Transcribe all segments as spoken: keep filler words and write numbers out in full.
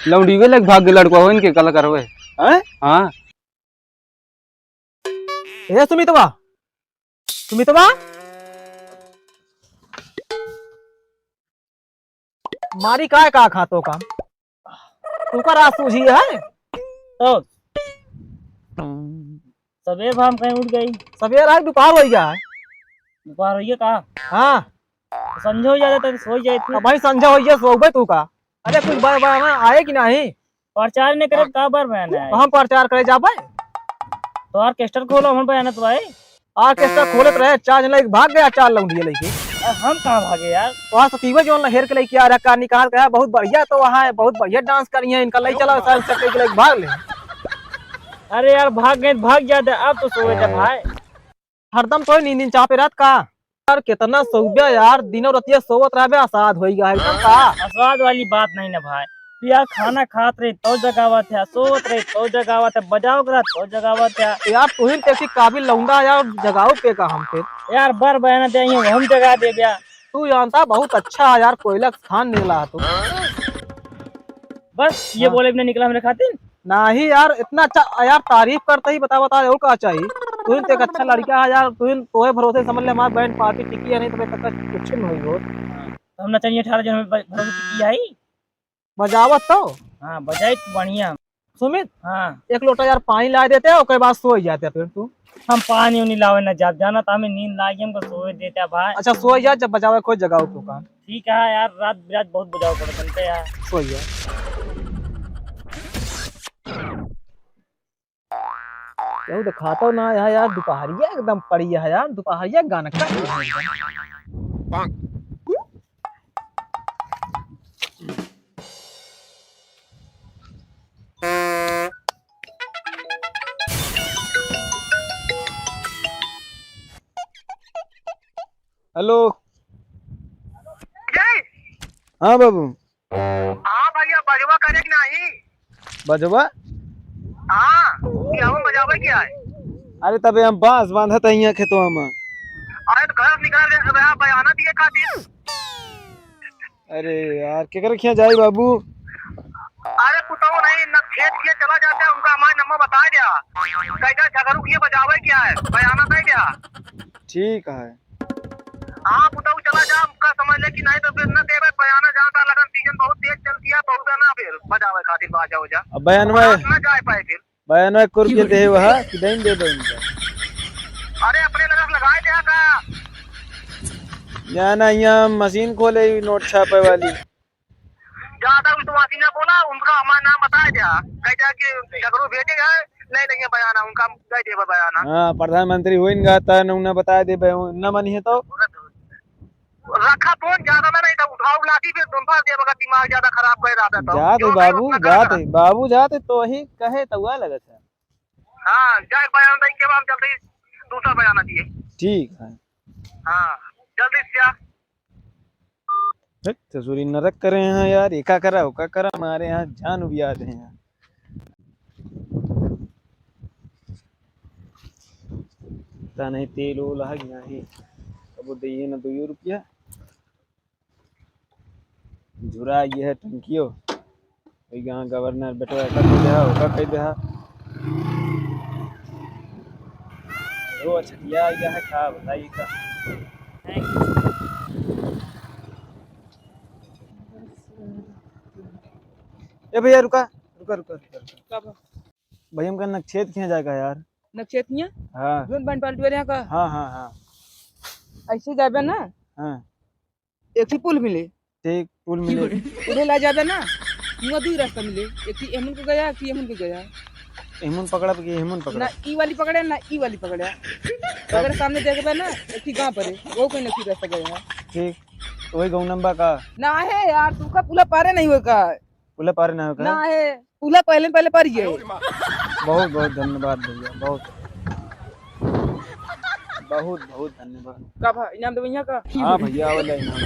लौंडिये लग भाग गए लड़का, हो इनके कल करवे। हैं? हाँ। ए सुमितवा, सुमितवा, मारी काय का खातो काम? तू का रात सूझी है? तो सबेर भाम कहीं उठ गई। सबेर आज दोपहर हो गया है। दोपहर हो गया का? हाँ। संझा हो जाता तो सो जाए तू। अब भाई संझा हो गया, सोबे तू का? अरे कुछ बा-, बा-, बा-, आए कि नहीं? प्रचार नहीं करे, का बार बयाना है? हम प्रचार करे जाबे। तो orchestra खोलो, हम बयाना तो आए। Orchestra खोलत रहे, चार जन लइके भाग गया, चार लौंडिया लइके। अरे हम कहाँ भागे यार? वहाँ सतीवा जौन लहेर के लइके आ रहा, का निकाल के, "बहुत बढ़िया तो वहाँ है, बहुत बढ़िया dance करी है, इनका लइ चला, सारे सब लइके भाग ले।" अरे यार, भाग गए, भाग जाते, अब तो सोए थे भाई। हरदम तो नींद, नींद चापे रहत का? यार, कितना सोबे यार, दिनों रतिया सोवत रहबे, असाध होई गया एकदम का? असाध वाली बात नहीं ना भाई, तू यार खाना खात रही तो जगावत है, सोवत रही तो जगावत है, बजाओ करा तो जगावत है। यार, तू ही तो एक काबिल लौंडा यार, जगाओ पे का हम पे? यार, बर बयाना दे, हम जगा दे बया। तू जानता बहुत अच्छा है यार, कोयला खान निकला है तू। बस ये हाँ। बोले बिना निकला मेरे खातिर। नाही यार, इतना अच्छा यार, तारीफ करते ही बता, बता, और का चाहिए? तू ही तो एक अच्छा लड़का है यार, तू ही तोहे भरोसे समझ ले, हमार band party टिकी है, नहीं तो तक कुछ नहीं हो। तो हम नचनिया अठारह जन में ब-, भरोसे टिकी है। बजावत तो? हाँ, बजाई तो बढ़िया। सुमित, हाँ। एक लोटा यार पानी ला देते, ओकर बाद सो जाते फिर तू। हम पानी उनी लावे ना जाब, जाना तो हमें नींद लागी, हमको सोए देते भाई। अच्छा, सो जा, जब बजावे कोई जगाओ तो का। ठीक है यार, रात बिरात बहुत बजाओ पड़त हमके यार। सो जा। केहू देखातो ना है यार, दुपहरिया एकदम पड़ी है यार, दुपहरिया गाना का। हेलो। जय। हाँ बाबू। हाँ भैया, बजवा करे कि नहीं? बजवा? हाँ, कि हम बजावे क्या है? अरे तबे हम बांस बांधत है यहाँ खेतवा में। अरे तो घर से निकल गए, अब यहाँ बयाना दिए खातिर। अरे यार, केकर खिया जाई बाबू? अरे पुतौ नहीं, न खेत खिया चला जाता है, उनका हमारे नंबर बता दिया। कैसा झगड़ू खिया बजावे क्या है, बयाना दे दिया। ठीक है। हाँ, पुतौ चला जा, हमका समझ ले कि नहीं तो फिर न देवे बयाना, जानता लगन season बहुत तेज चलती है, बहुत है ना फिर बजावे खातिर बाजा उजा। अब बयानवा, बारात न जाए पाए फिर। बयानवा एक रुपया दे वहा कि नहीं देबे उनका? अरे अपने लगन लगाए दे का? जाना यहाँ मशीन खोले ही नोट छापे वाली। ज्यादा विश्वासी ना बोला, उनका हमारा नाम बताए दिया, कह दिया कि झगड़ू भेजे है, नहीं नहीं बयाना, उनका हम दे देबे बयाना। हाँ, प्रधानमंत्री होइन गा त न उन्हें बताए देबे, न मनी है तो। रखा फोन, ज्यादा ना नहीं तो उठाओ लाठी, फिर तुम फंस जाए, अगर दिमाग ज्यादा खराब कर रहा था तो। जात है क्यों भाई बाबू, उतना कर जात रहा? है बाबू, जात है तो वही कहे तो हुआ लगत है। हाँ, जाए बयान दे के बाद जल्दी दूसरा बयाना दिए। ठीक है। हाँ, जल्दी से आ। हट, ससुरी नरक करे हैं यार, एका करा, ओका करा, मारे यहाँ जान उबिया दे हैं। पता नहीं तेल ओल है कि नहीं, अब वो दइए ना दो रुपया। झुरा ये है टंकियो। वही गाँव गवर्नर बेटवा का कह दे, ओका कह दे। वो छठिया आइया है का बताइए का। ए भैया रुका, रुका, रुका, रुका, रुका। का बा? भैया हमका नक्षेत खिया जाएगा यार। नक्षेत खिया? हाँ। जोन बन पाल्टी वाले यहाँ का? हाँ, हाँ, हाँ। ऐसे जाबे ना? हाँ। एक ही पुल मिले। ठीक, पुल मिले। उधर ला जाबे ना, हुआँ दुई रास्ता मिले, एक ही एमन के गया, एक ही एमन के गया। एमन पकड़ब कि एमन पकड़ब? ना ई वाली पकड़े, ना ई वाली पकड़े। अगर सामने देखबे ना, एक ही गाँव परे, वो कोई नहीं रास्ता गया। ठीक, तो वही गाँव नंबर का? ना है यार, तू का पुला पारे नहीं होए का? पुला पारे ना होए का? ना है। पुला पहले, पहले पारी है। बहुत, बहुत धन्यवाद भैया, बहुत, बहुत, बहुत धन्यवाद। का भा, इनाम देबे यहाँ का? हाँ भैया, वाला इनाम।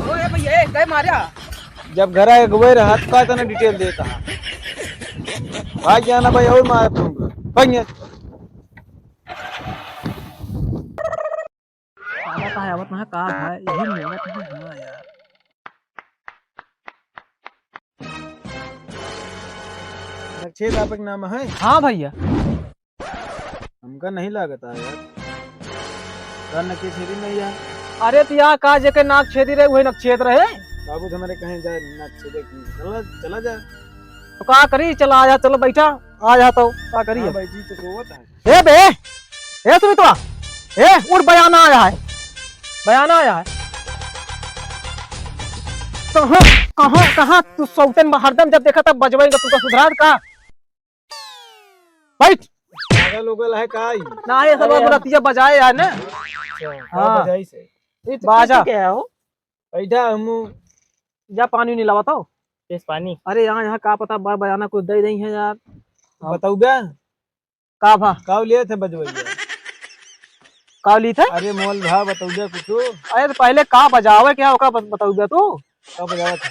ओए भैया, ए, कै मारा? जब घर आए गए रहा, तो का इतना detail देता है? भाग जाना भाई, और मार दूंगा। भाग यहाँ। साला का है, आवत ना का है, यही में आवत है, हाँ यार। छेद आपके नाम है? हाँ भइया। हमका नहीं लागत है यार। का नकछेदी नहीं है? अरे तो यहाँ का जेके नाक छेदी रहे, वही नकछेद रहे। बाबू तो हमारे कहें जा नकछेदे की। चला, चला जा। तो का करी, चला आया, चलो बैठा, आ जा तो, का करी हाँ अब? भाई जी, तो सोवत है। ए बे, ए सुमितवा, ए उठ, बयाना आया है, बयाना आया है। कहाँ, कहाँ, कहाँ तू सौतन बा-, हरदम जब देखा तब बजवाएगा, तू का सुधरात का? बैठ। पागल उगल है का ई? ना, ये सब अरे यार। रतिया बजाए यार ना। अच्छा, हाँ। बजाई से। ये तो बाजा। कैसे क्या हो? बैठा हमू। जा पानी नहीं लावा तो। किस पानी? अरे यहाँ, यहाँ का पता बा-, बयाना कुछ दे देई है यार। बताऊ बे? का भा? का लिए थे बजवैया? का ली थे? अरे मोल भा बताऊ बे कुछ। अरे तो पहले का बजावे क्या ओका बत-, बताऊ बे तू? का बजावा था?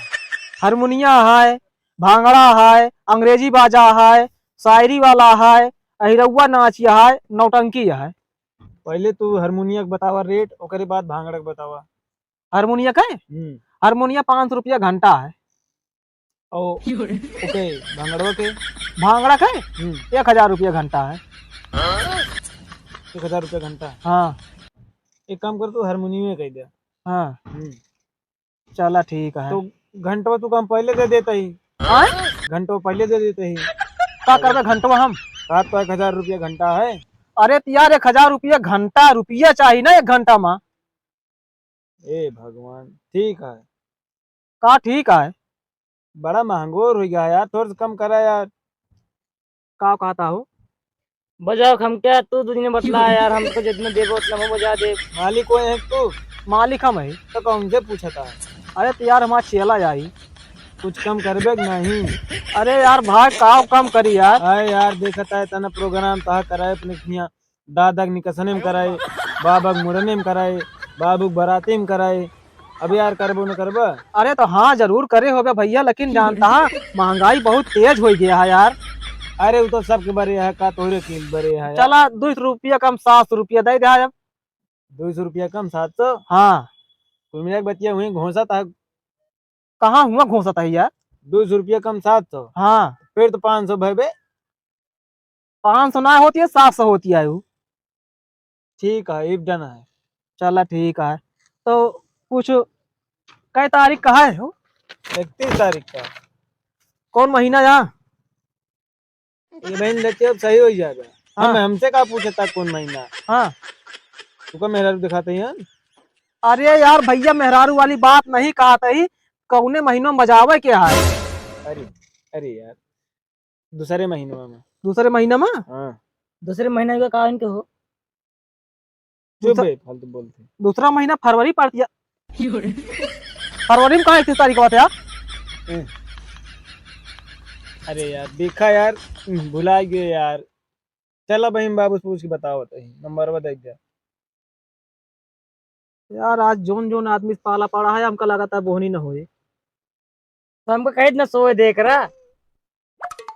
हारमोनिया है, भांगड़ा है, अंग्रेजी बाजा है, शायरी वाला है, अहिरौआ नाच है, नौटंकी है। पहले तू हारमोनिया के बतावा रेट, ओकरे बाद भांगड़ा के बतावा। हारमोनिया का है? हम्म। हारमोनिया पाँच सौ रुपया घंटा है। ओ, ओके, भांगड़वा के? भांगड़ा का है? हम्म। एक हजार रुपया घंटा है। एक हजार रुपया घंटा? हाँ। एक काम कर, तू हारमोनियम कह दे। हाँ। हम्म। चला ठीक है। तो घंटवा तू काम पहले दे देता ही। हाँ? घंटवा पहले दे देता ही। का करबे घंटवा हम? रात को एक हजार रुपया घंटा है। अरे तो यार, एक हजार रुपया घंटा, रुपया चाहिए ना एक घंटा में। ए भगवान, ठीक है। का ठीक है? बड़ा महंगोर हो गया यार, थोड़ा सा कम करा यार। का कहता हो? बजाओ, हम क्या, तू दो दिन बतला यार, हमको जितना देबो उतना हम बजा दे। मालिक कोई है तू? मालिक हम है। तो कौन से पूछता है? अरे तो यार, हमारा चेला जाई। कुछ कम करबे कि नहीं? अरे यार भाई, का कम करी यार? अरे यार, देखता है तना प्रोग्राम तहा कराए अपने खिया। दादा के निकसने में कराए, बाबा के मुड़ने में कराए, बाबू के बराती में कराए। अब यार करबो न करबा? अरे तो हाँ, जरूर करे होबे भइया, लेकिन जानता है महंगाई बहुत तेज हो गया है यार। अरे वो तो सबके बरे है, का तोरे के बरे है यार? चला, दो सौ रुपया कम सात सौ रुपया दे दे अब। दो सौ रुपया कम सात सौ? हाँ। कुल मिला के बतिया हुई घोंसा था। कहाँ हुआ घोंसा था यार? दो सौ रुपया कम सात सौ। हाँ। फिर तो पाँच सौ भय बे। पाँच सौ ना होती है, सात सौ होती है वो। ठीक है, इब डन है। चला ठीक है। तो कुछ कै तारीख का है हो? इकतीस तारीख का। कौन महीना या? ये बहन देखिए, अब सही हो जाएगा। हाँ। हम, हमसे का पूछे था कौन महीना? हाँ। तुका मेहरारू दिखाते हैं। अरे यार भइया, मेहरारू वाली बात नहीं कहत ही, कौने महीनों में बजावे के है? अरे, अरे यार, दूसरे महीनवा में। दूसरे महीना में? हाँ। दूसरे महीना का कारण के हो? चुप दूसरा बे, फालतू बोलते। दूसरा महीना फरवरी पड़त या। फरवरी में कहाँ इकतीस तारीख होत है यार? ए। अरे यार, देखा यार, भुला गए यार। चला बहिन बाबू से पूछ के बताओ, बताई, नंबर दे दे। यार, आज जोन जोन आदमी से पाला पड़ा है, हमका लगातार बोहनी न होए। तो हमको कहे न सोए देख रहा।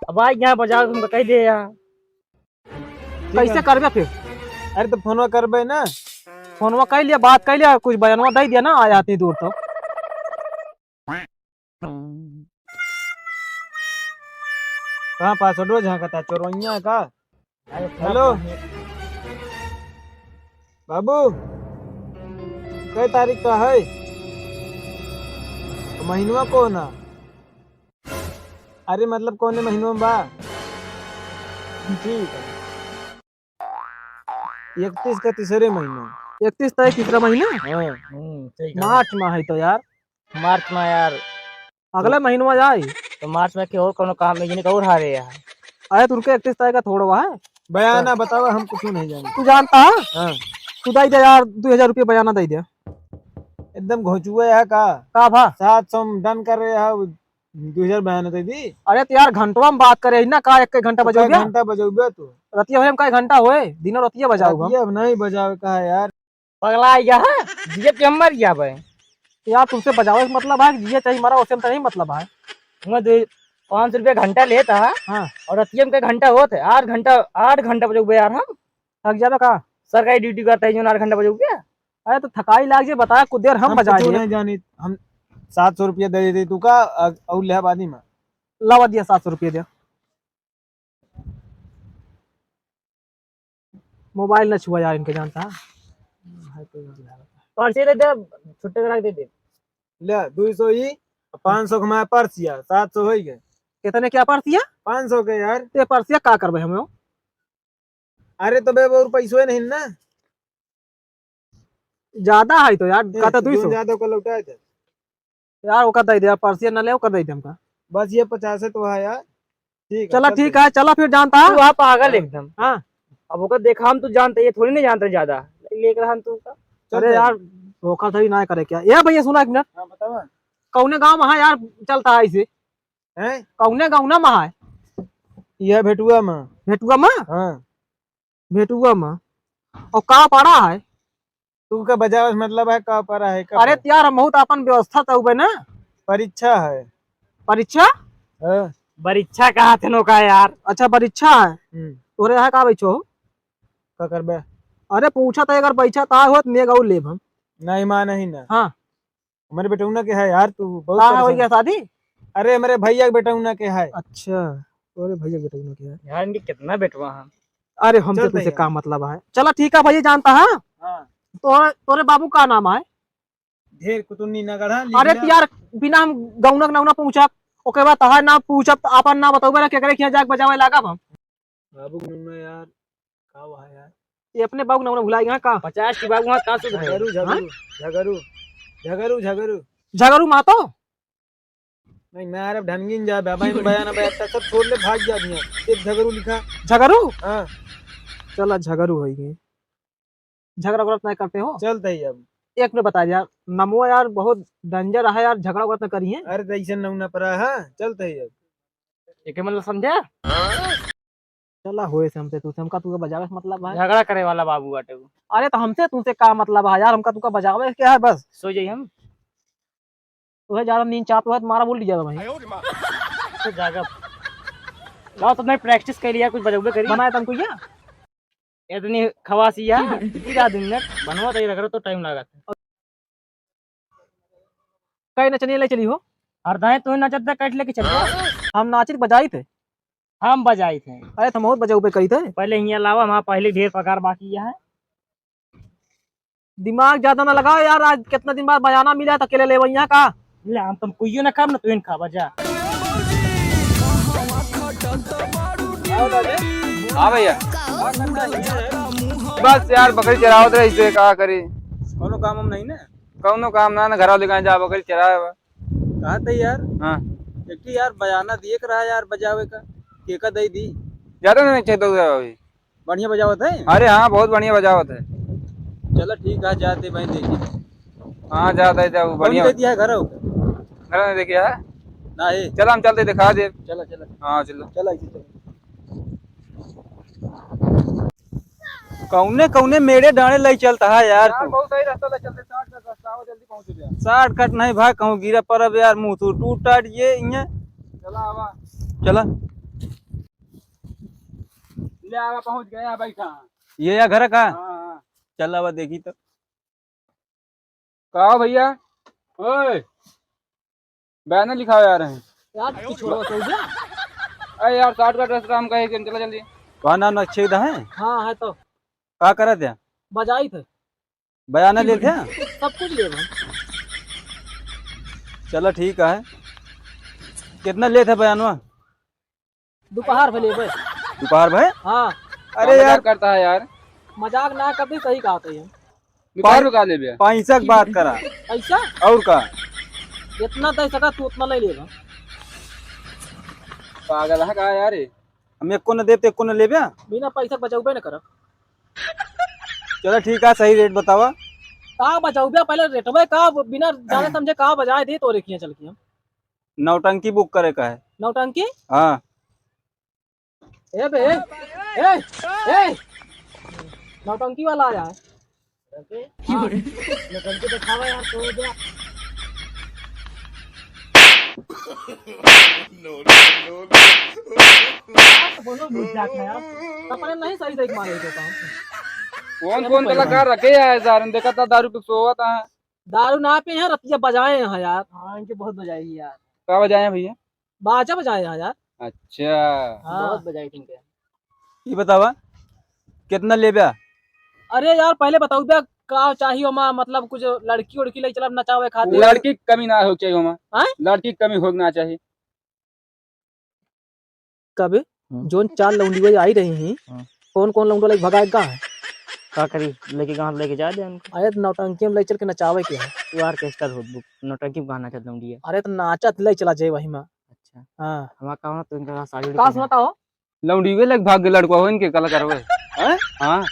अब आज यहाँ बजाओ, तुमको कह दे यहाँ। ठीक कैसे है। करबे फिर? अरे तो फोनवा करबे ना। फोनवा कह लिया, बात कह लिया, कुछ बयानवा दे दिया ना, आया इतनी दूर तो। कहाँ पासवर्डवा झांकता, चोरवैया का? अरे, हेलो। बाबू, कै तारीख का है? महीनवा कौन है? अरे, मतलब, कौने महीनवा में बा? ठीक है। इकतीस का तीसरे महीना। इकतीस तारीख तीसरा महीना? हाँ। हम्म, सही कहा। मार्च माह है तो यार। मार्च माह यार। अगले तो महीनवा जाई। तो मार्च में के और कोनो काम में जिनका और हारे यार। अरे, तुरके इकतीस तारीख का थोड़वा है। बयाना तो बतावा, हम कुछ नहीं जाने। तू जानता है? हाँ। तू दे दे यार, दो हजार रुपये बयाना दे दे। एकदम घोचुआ है का? का भा? सात सौ में डन कर रहे हैं, दो हजार बयाना दे दी। अरे तो यार, घंटवा में बात करे ही ना, का एक, एक घंटा तो बजाऊ कै गया? घंटा बजाऊ गया तू? रतिया होए हम का एक घंटा होए, दिनों रतिया बजाऊ हम। रतिया नहीं बजावे का है यार। पगला गया है, जिए पे हम मर गया भाई। यार, तुमसे बजावे से मतलब है, जिए चाहे मरा, उससे हमसे नहीं मतलब है। मैं दो, पाँच सौ रुपया घंटा लेता है। हाँ। और रतिया में का घंटा होत है, आठ घंटा, आठ घंटा बजाऊ यार हम। थक जाबे का? सरकारी ड्यूटी करता है, जो आठ घंटा बजाऊ क्या? अरे तो थकाई लाग जे, बताया कुछ देर हम हम बजा कुछ दिए। नहीं जानी, हम सात सौ रुपया दे देते तू का, अ-, और ले आबादी में। लावा दिया सात सौ रुपया दिया। मोबाइल न छुआ यार इनके, जानता है? हाय तो यार, यार। पर्ची दे दे, छुट्टे करा के दे दे। ले, दुई सौ ई, पाँच सौ कमाए पर्चिया, सात सौ होई गए। कितने क्या पर्चिया? पाँच सौ के यार। ते पर्चिया का करबे हम? अरे तो बे, और पैसो नहीं ना। ज्यादा है तो यार, ए, कहता दुई सौ। जौन ज्यादा ओकर लौटाए दे। यार, ओकर दे दे यार, पर्चिया न ले, ओकर दे दे हमका। बस ये पचास है तो है यार। ठीक है, चला, चलते ठीक हैं। है, चला फिर जानता है। तू आ पागल हाँ। एकदम। हाँ। अब ओकर देखा हम, तू जानते, ये थोड़ी नहीं जानते ज्यादा। लेकर हम तू का। चलते अरे हैं। यार, धोखाधड़ी ना करे क्या? ए भैया, सुना एक मिनट। हाँ, बतावा। कौने गाँव में है यार, चलता है इसे? हैं? कौने गाँव ना में है? यह भेटुआ में। भेटुआ में? हाँ। भेटुआ में। और का पड़ा है? तू का बजावे से मतलब है, का पड़ा है, का अरे पड़ा? यार, हम बहुत अपन व्यवस्था तो उबे ना। परीक्षा है। परीक्षा? हाँ। परीक्षा कहा थे नो का यार? अच्छा, परीक्षा है। हम्म। तोरे यहाँ का बैठो? का करबे? अरे पूछा था, अगर परीक्षा ता होत, नेग और लेब हम। नहीं, माँ नहीं ना। हाँ। हमारे बेटौना के है यार, तू बहुत का हो परेशान। गया शादी? अरे, हमारे भैया के बेटौना के है। अच्छा, तोरे भैया के बेटौना के है। यार, इनके कितना बेटवा है। अरे, हमसे चलते तुमसे हैं। का मतलब है? चला, ठीक है भैया, जानता है? हाँ। तोरे, तोरे बाबू का नाम है? ढेर कुतुन्नी नगढ़ा, अरे, लिखना। यार, बिना हम गौनक नौना पूछब, ओके बाद तहार नाम पूछब, तो अपन नाम बतौबे ना, केकरे खियाँ जाके बजावे लागब हम। बाबू के नौना यार, का हुआ यार? ये अपने बाबू के नौना भुला गया का? पचास की बाबू वहाँ का सुध है? झगरू, हाँ? झगरू, झगरू, झगरू, झगरू। झगरू मातो? नहीं, मैं अरे ढनगिन जा, बाबा इन बयाना बयाना सब छोड़ ले, भाग जा दिया। एक झगरू लिखा। झगरू? हाँ। चला, झगरू होई गई। झगड़ा उगड़ा नहीं करते हो? चलते ही अब। एक मिनट बता यार, नमो यार बहुत danger है यार, झगड़ा उगड़ा नहीं करी है। अरे तो ऐसे नौना पड़ा है, चलते ही अब। एके मतलब समझे? चला होए से हमसे, तू से हमका तू के बजावे से मतलब है। झगड़ा करे वाला बाबू बाटे वो। अरे तो हमसे तुमसे का मतलब है यार, हमका तू का बजावे के है बस। सो जाई हम। तू है ज्यादा नींद चाहत हो तो मारा बोल दिया भाई। तो जागा। लाओ तो मैं practice कर लिया, कुछ बजौबे करी। बनाए तुमको क्या? इतनी खवासी है, इतनी रात दिन में बनवा तो ये रगड़ो तो time लागत है। कई नचनिया ले चली हो? और दाएं तो नचत दे, कट लेके चल। हम नाचित बजाइत है। हम बजाइत है। अरे, तुम बहुत बजाऊ पे करी थे। पहले हियाँ लावा, हमारा पहले ढेर पगार बाकी है। दिमाग ज्यादा ना लगाओ यार, आज कितना दिन बाद बजाना मिला है, तो अकेले लेवइया का? ले, हम तुम कुइयो ना खाब ना, तू इन खाबा जा। हाँ भैया। बस यार, बकरी चरावत रही से, का करी? कौनो काम हम नहीं ना? कौनो काम ना, ना घरा लेके जा, बकरी चरावे बा। कहा था यार? हाँ। एक ठे यार बजाना दिए के रहा यार बजावे का, केका दे दी? ज्यादा नहीं चाहिए तो अभी। बढ़िया बजावत है? अरे हाँ, बहुत बढ़िया बजावत है। चलो ठीक है, जाते भाई देखी। हाँ, जाते जाओ, कौन बढ़िया। दे दिया है घर हो? घर में देखिए है? नहीं। चलो हम चलते दिखा दे। चलो, चलो। हाँ, चलो। चलो, ऐसे चलो। कौने, कौने मेड़े डांड़े लई चलता है यार यार, तू? बहुत सही रास्ता लई चलते, shortcut रास्ता, आओ जल्दी पहुँच गया। Shortcut नहीं भाई, कहूँ गिरा परब यार, मुँह तो टूट टाट ये इहाँ। चला आवा। चला। ले आवा, पहुँच गया, बैठा। ये या घर का? हाँ, हाँ। चल आवा देखी तो। का हो भैया? ओए, बयाना लिखाओ यार हैं। यार, कुछ हो तो गया? अरे यार, shortcut रास्ता हम कहे कि चला जल्दी। वहाँ नाम नक्शे इधर है? हाँ, है तो। का करत है? बजाई थे। बयाना लेत है? सब कुछ ले भाई। चलो ठीक है। कितना लेत है बयानवा? दोपहर भले बे। दोपहर भले? हाँ। अरे यार, मजाक करता है यार। मजाक ना करते, सही कहा था ये। दोपहर में का लेबे? पैसा की बात करा। पैसा? और का? जितना दे सका तू उतना ले लेगा। पागल है का यार? हम एको न देब तो एको न लेबे? बिना पैसा बचाउबे न करब। चलो ठीक है, सही rate बतावा। का बचाउबे, पहले रेटवे का, बिना जाने समझे का बजाए दे तोरे किहाँ चल के हम। नौटंकी book करे का है। नौटंकी? हाँ। ए बे, ए, ए, ए, नौटंकी वाला आया है। हाँ, नौटंकी दिखावा यार, तो हो गया। No, no, no, no। यार, तो बोलो, बुझ जाता है यार। कपड़े नहीं सही, सही मारे देता हूँ। कौन, कौन कलाकार रखे हैं यार? देखा था दारू पे सोवा था। दारू ना पिए हैं, रतिया बजाए हैं यार। हाँ, इनके बहुत बजाई है यार। का बजाए हैं भैया? बाजा बजाए हैं यार। अच्छा। हाँ। बहुत बजाई थी इनके। ये बतावा, कितना लेब्या? अरे यार, पहले बताऊ बे, का चाहिए ओमा, मतलब कुछ लड़की उड़की लइ चलब नचावे खातिर? लड़की की कमी ना हो चाहिए ओमा। हैं? लड़की की कमी हो ना चाहिए। कबे हम्म। जोन चार लौंडिया आई रही हैं, हाँ। कौन कौन लौंडा लइके भगाए गा है? का करी, लेके गाँव लेके जाए दे उनको। अरे, तो नौटंकी में लइ चल के नचावे के है। तू orchestra हो, नौटंकी में गाना चल लौंडिया। अरे, तो नाचत लइ चला जाए वही में। अच्छा। हाँ। हमारा का होना, तो इनका साड़ी उड़ी का पहना। सुनाता हो? लौंडिये लइके भाग गए लड़का हो इनके कलाकार हुए। हैं? हाँ।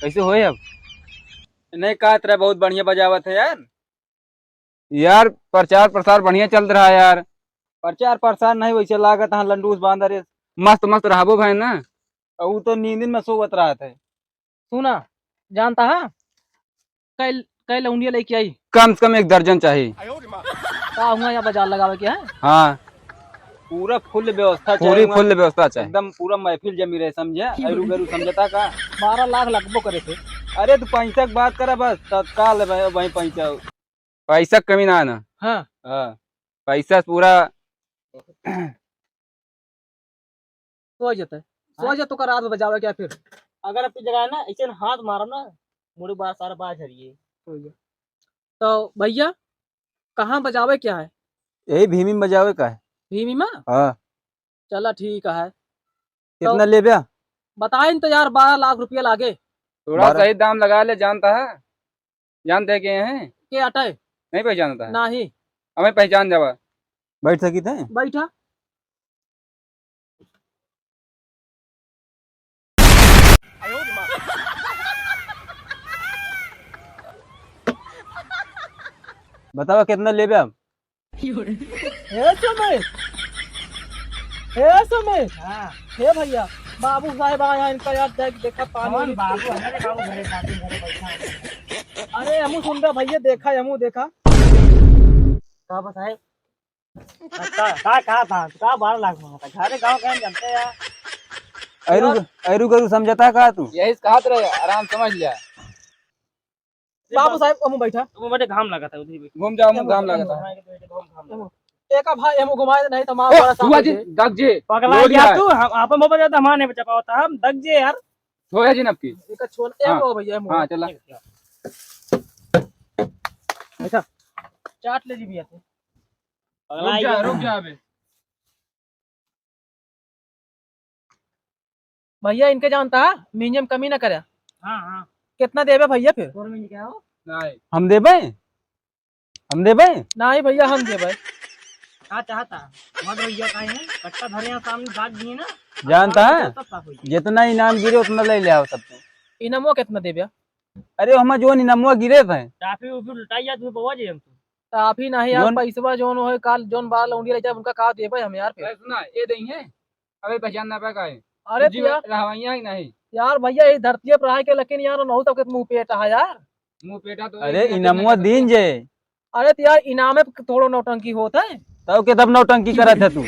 कैसे होए अब? नहीं, कहत रहे बहुत बढ़िया बजावत है यार। यार, प्रचार प्रसार बढ़िया चल रहा है यार। प्रचार प्रसार नहीं, वैसे लागत हाँ लंडूस बांदर है। मस्त मस्त रहबो भाई ना। और वो तो नींद में सोवत रहत है। सुना, जानता है, कै, कै लौंडिया लइके आई? कम से कम एक दर्जन चाहिए। का हुआ यहाँ बाजार लगावे के है? हाँ। पूरा full व्यवस्था पूरी चाहिए। Full व्यवस्था चाहिए। एकदम पूरा महफिल जमी रहे, समझे? ऐरू गैरू समझता का? बारह लाख लगबो करे थे। अरे, तू पैसा की बात करा बस, तत्काल है भाई, वहीं पहुँचा। पैसा की कमी ना है ना? हाँ। हाँ, पैसा पूरा। सो जाता है, सो हाँ। जा तो का रात में बजावे क्या फिर? अगर अपनी जगह है ना, ऐसे ना हाथ मारो ना, मुड़ी बार सारा बाहर झरिए। सो जा। तो भैया, कहाँ बजावे क्या है? यही भीमी में बजावे का है। भीमी में? हाँ। चला ठीक है। कितना तो लेब्या? बताइन तो यार, बारह लाख रुपया लागे। थोड़ा बारह। सही दाम लगा ले, जानता है? जानते के हैं? के अटै? नहीं पहचानता है? नहीं। हमें पहचान जावा। बैठ सकी थे? बैठा। बतावा कितना लेबे अब? हे सुमित, हे सुमित। हाँ। हे भैया, बाबू साहेब आया, इनका यार देख, देखा पानी कौन वानी। बाबू? अरे बाबू, घरे खातिर घरे बैठा है। अरे हमू सुन रहा भैया, देखा, हमू देखा। का बताए? का, का, का था? का बारह लाख मांगा था? घरे गाँव के हम जानते हैं यार। ऐरू, यार। ऐरू गरू समझता का तू? यही से कहत रहे, आराम समझ लिया। बाबू साहब, हमू बैठा। तुम बड़े घाम लगा था, उधर ही बैठ। घूम जाओ, हमू घाम लगा था। घाम लगा। एका भाई, हमू घुमाए नहीं तो माँ ए, बड़ा साहब धुआ जी, दग जे। पगला गया तू, हम आप मोबाइल तो हमारे नहीं बचा पावता, हम दग जे यार। धोया जी नपकी। एका छोड़, ए हाँ। लो भैया, हमू। हाँ, चला। अच्छा, चाट ले जी भैया तू। पगला रुक जा, गया। रुक जा अबे। भैया, इनके जानता है, मींजे में कमी ना करे। हाँ, हाँ। कितना देबे भैया फिर? तोर मींजे क्या हो? नहीं। हम देबे? हम देबे? नहीं भैया, हम देबे। का चाहता? मत भैया, का है? कट्टा धरे हैं सामने, दाग दिए ना। जानता है? सब साफ हो जाए। जितना इनाम गिरे, उतना ले ले आओ सबको। इनामो कितना देबे? अरे, हमार जोन इनामवा गिरे थे। टाफी उफी लुटाई जा, तुम्हें बवा जाए हम तो। टाफी नहीं यार, जोन पैसवा जोन होए, काल जोन बारह लौंडिया लेके आए, उनका का देबे हम यार फिर? अरे सुना, ये दही है, अबे पहचान ना पाए का है? अरे जी, तो यार, रहवैया ही नहीं। यार भैया, ये धरती पर रह के, लेकिन यार, नहु तक मुंह पेट है यार। मुंह पेटा तो अरे, ये इनामवा नहीं दीन जे। अरे तो यार, इनामे पे थोड़ो नौटंकी होत है। तब के तब नौटंकी करत है तू।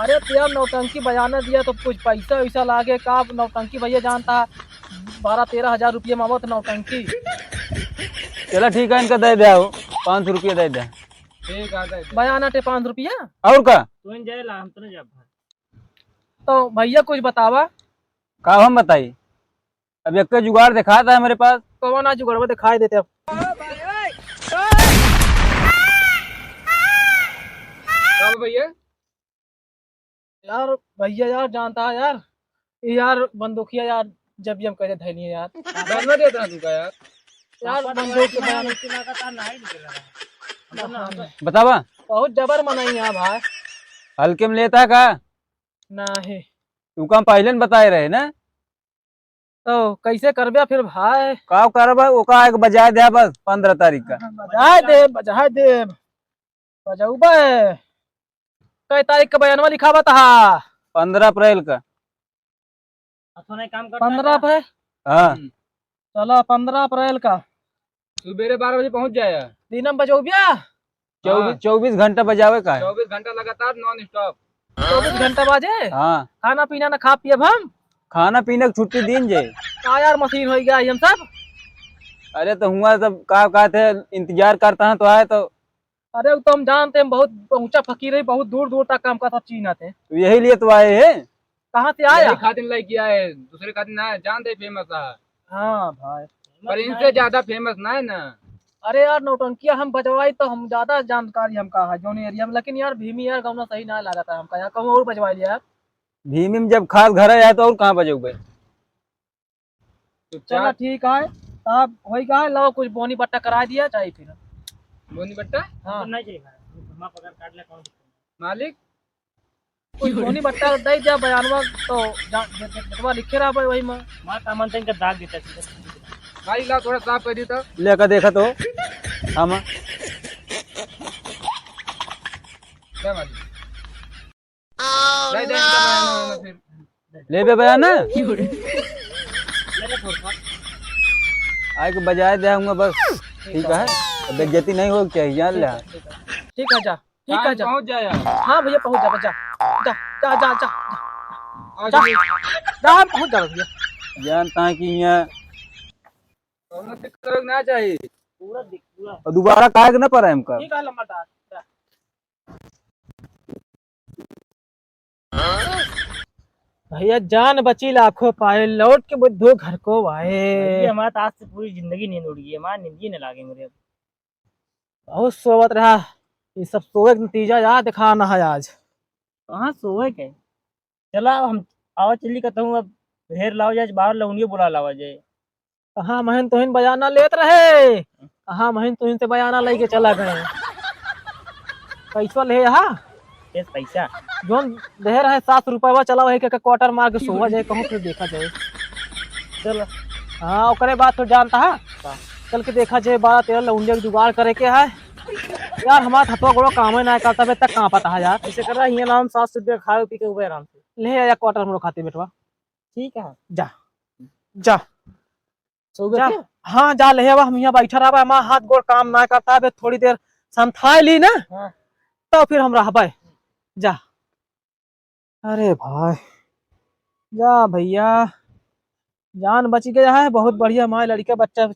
अरे तो यार, नौटंकी बजाना दिया तो कुछ पैसा वैसा लागे का? नौटंकी भैया जानता है, बारह तेरह हजार रुपये में आवत नौटंकी। चला ठीक है, इनका दे दे, आओ, पाँच सौ रुपया दे दे। ठीक है, दे दे। बजाना टे पाँच सौ रुपया। और का? तू जाए ला, हम तो नहीं जाब। तो भैया कुछ बतावा। का हम बताई? अब एक जुगाड़ दिखाता है मेरे पास। कौन आ जुगाड़वा दिखाई देते अब? का बा भैया? यार भैया यार जानता है यार, ये यार बंदूकिया यार जब भी हम कहते धैनी है यार। बंदूक देता है तू का यार? यार बंदूक से बयान बतावा। बहुत जबर मनाई है भाई। हल्के में लेता का? नहीं। तू का हम पहले न बताए रहे ना। तो कैसे करबे फिर भाई? का करबे, ओका एक बजाए दे बस पन्द्रह तारीख का। बजाए दे, बजाए दे। बजौबे। कै तारीख का बयानवा लिखावा तहा? पन्द्रह अप्रैल का। पन्द्रह अप्रैल? हाँ। हम्म। चला, पन्द्रह अप्रैल का। सुबेरे बारह बजे पहुँच जाए। दिनम बजौबिया? चौबीस, हाँ। चौबीस घंटा बजावे का है। चौबीस घंटा लगातार non stop। चौबीस घंटा बाजे? हाँ। खाना पीना ना खा पियब हम? खाना पीना की छुट्टी दीन जे। का यार मशीन होइ गया हम सब? अरे तो हुआ सब का कहते हैं, इंतजार करता है तो आए तो। अरे वो तो हम जानते हैं, बहुत ऊंचा फकीर है, बहुत दूर दूर तक काम का सब चीज आते हैं। तो यही लिए तो आए हैं। कहाँ से आया? यही खातिर लेके आए, दूसरे खातिर ना, जानते famous है। हाँ भाई। पर इनसे ज्यादा famous ना है ना। अरे यार, नौटंकिया हम बजवाई तो हम ज्यादा जानकारी हमका है जौन area में, लेकिन यार भीमी यार गाना सही ना लागत है हमका, यार कहूँ और बजवाई लिया यार। भीमी में जब खास घर है तो और कहाँ बजोगे? तो चला चार ठीक है, तब होई का है, लाओ कुछ बोनी बट्टा करा दिया जाए फिर। बोनी बट्टा? हाँ। तो नहीं चाहिए भाई, हम आप अगर काट ले कौन दिक्कत है? मालिक, कुछ बोनी बट्टा दे दिया बयानवा तो जा-, दे-, दे-, बेटवा लिखे रहा भाई वही में। माँ का मन तन का दाग देता है। मालिक, लाओ थोड़ा साफ कर दी तो। लेकर देखा तो। हम। क्या मालिक? दे दे इनका बयाना, बयाना फिर। ले बे बयाना। आए के बजाय दे हूँ बस। ठीक है, अब बेइज्जती नहीं हो चाहिए, जान ले। ठीक है, जा। ठीक है, जा। पहुँच जाए यार। हाँ भैया, पहुँच जा, जा। जा, जा, जा, जा। आ जा। जा, जा, पहुँच जा भैया। जानता है कि यहाँ कौनो दिक्कत ना चाहिए। पूरा दिख, पूरा। और दोबारा काहे के ना पड़ा हमका? ठीक है, लंबा टार। जा। भैया, जान बची लाखों पाए, लौट के बुद्धू घर को आए। भैया, हमारा तो आज से पूरी जिंदगी नींद उड़ गई है, हमारा नींद ही नहीं लागे मेरे अब। बहुत सोवत रहा, ये सब सोवे के नतीजा यार दिखाना है आज। कहाँ सोवे के? चला, अब हम आवा चली कहता हूँ, अब ढेर लावा जाए, बाहर लौंडियो बुला लावा जाए। कहाँ महीन तुहिन बयाना लेत रहे, कहाँ महीन तुहिन से बयाना लेके चला गए। पैसा ले हा? ये पैसा? जोन दे रहे सात सौ रुपया, चला वही के quarter मार के सोवा जाए, कहूँ फिर देखा जाए। चलो। हाँ, ओकरे बाद तो जानता है, का? चल के देखा जाए, बारह तेरह लौंडिया के जुगाड़ करे के है। यार, हमारा हथवा गोड़ो काम ही ना करता, बे तक कहाँ पता है यार। ऐसे कर रहा है, ये नाम सात सौ रुपया खाए पी के हुए आराम से। ले आया quarter हमरो खातिर बेटवा। ठीक है। जा, जा। सो गए जा। थे? हाँ, जा ले आवा, हम यहाँ बैठा रहबा, हमारा हाथ गोड़ काम ना करता है, बे थोड़ी देर संथाई ली ना, हाँ। तो फिर हम रहबे। जा। अरे भाई, जा भैया, जान बच गया है, बहुत बढ़िया, हमारे लड़के बच्चा